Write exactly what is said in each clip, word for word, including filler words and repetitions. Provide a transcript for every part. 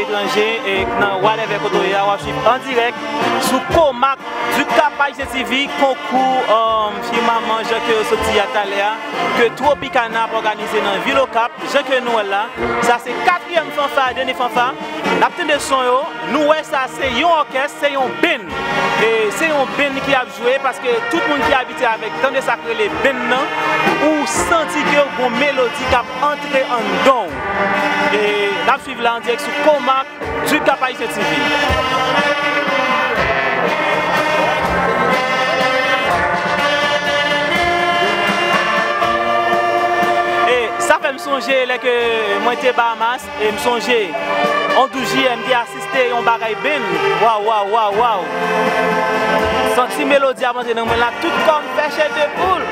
etranje, e nan whatever kote w ye a, w ap swiv an dirèk sou Komak, Duc Cap Haïtien T V, konkou, um, fimaman, jan ke yo sot di a talè a, ke Tropicana ap òganize nan vil Okap, jan ke nou wè l la. Sa se katriyèm fanfa, dènye fanfa. N ap tande son yo, nou wè sa se yon òkès, se yon band. E se yon band ki ap jwe, paske tout moun ki abitye avèk tande sa k rele band nan, ou santi ke gon melodi k ap antre anndan w. E n ap swiv la an dirèk sou Komak, Duc Cap Haïtien T V. E sa fè m sonje lè ke mwen te Bahamas, e m sonje on doujiyè m te asiste yon bagay band. Waw, waw, waw, waw. Santi melodi ap antre nan mwen la, tout kò m fè chè de poul.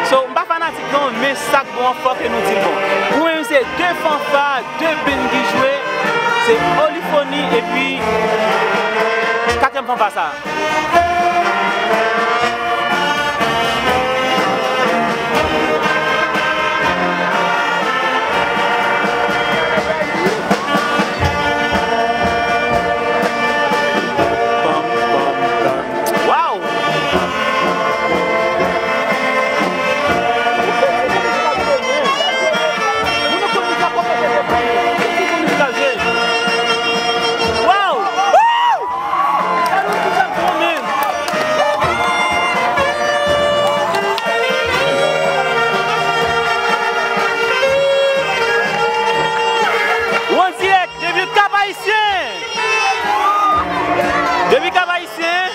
So, m pa fanatik non, men sa k bon an, fò ke nou di l bon. Pou mwen menm, se de fanfa, de band ki jwe, se Olifoni epi katriyèm fanfa sa. Waw! Waw! Woo! Ou an dirèk depi Kap Ayisyen! Depi Kap Ayisyen!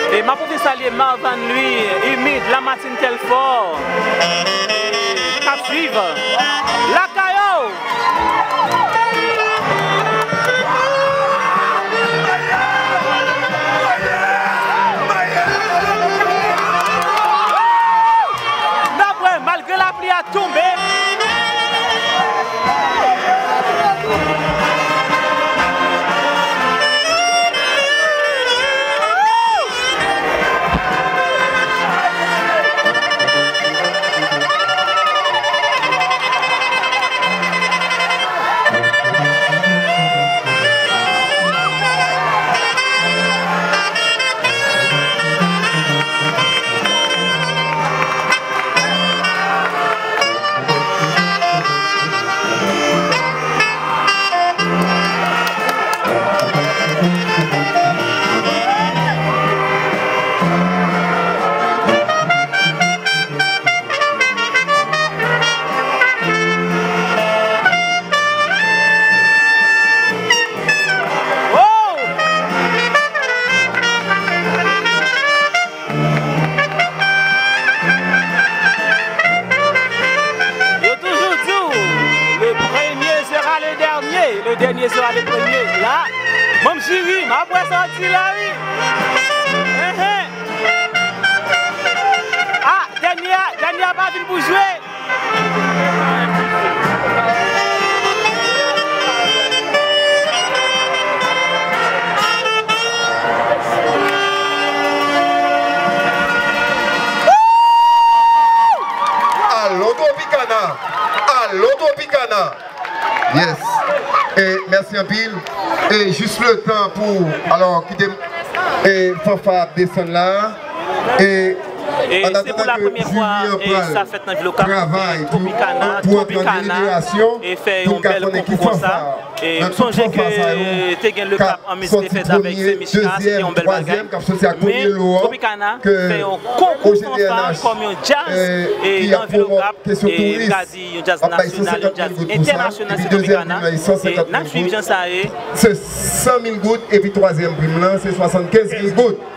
E m ap pwofite salye Marvan Louis, Humide, Lamartine Telfort, k ap swiv. Lakay ou! N ap wè, malgre lapli a tonbe. Yo toujou di w, le premier sera le dernier, le dernier sera le premier. La, manm jiri, m ap wè sa w di la, wi. Enhen. Ah, dènye a, dènye a pa vin pou jwe. Alon Tropicana! Alon Tropicana! Yes. E mèsi anpil. E jis le tan pou, alò, kite, e fanfa ap desann la. E E se pou la premyè fwa, e sa fèt nan vil Okap, e Tropicana, Tropicana, e fè yon bèl konkou konsa. E m sonje ke te gen Le Cap an Miss te fèt avèk Semi Chita, se te yon bèl bagay. Men Tropicana fè yon konkou fanfa kòm yon djaz, e nan vil Okap, e m ka di yon djaz nasyonal, yon djaz entènasyonal, se Tropicana. E n ap swiv jan sa ye. Se san mil goud, epi twazyèm prim lan, se swasannkenz mil goud.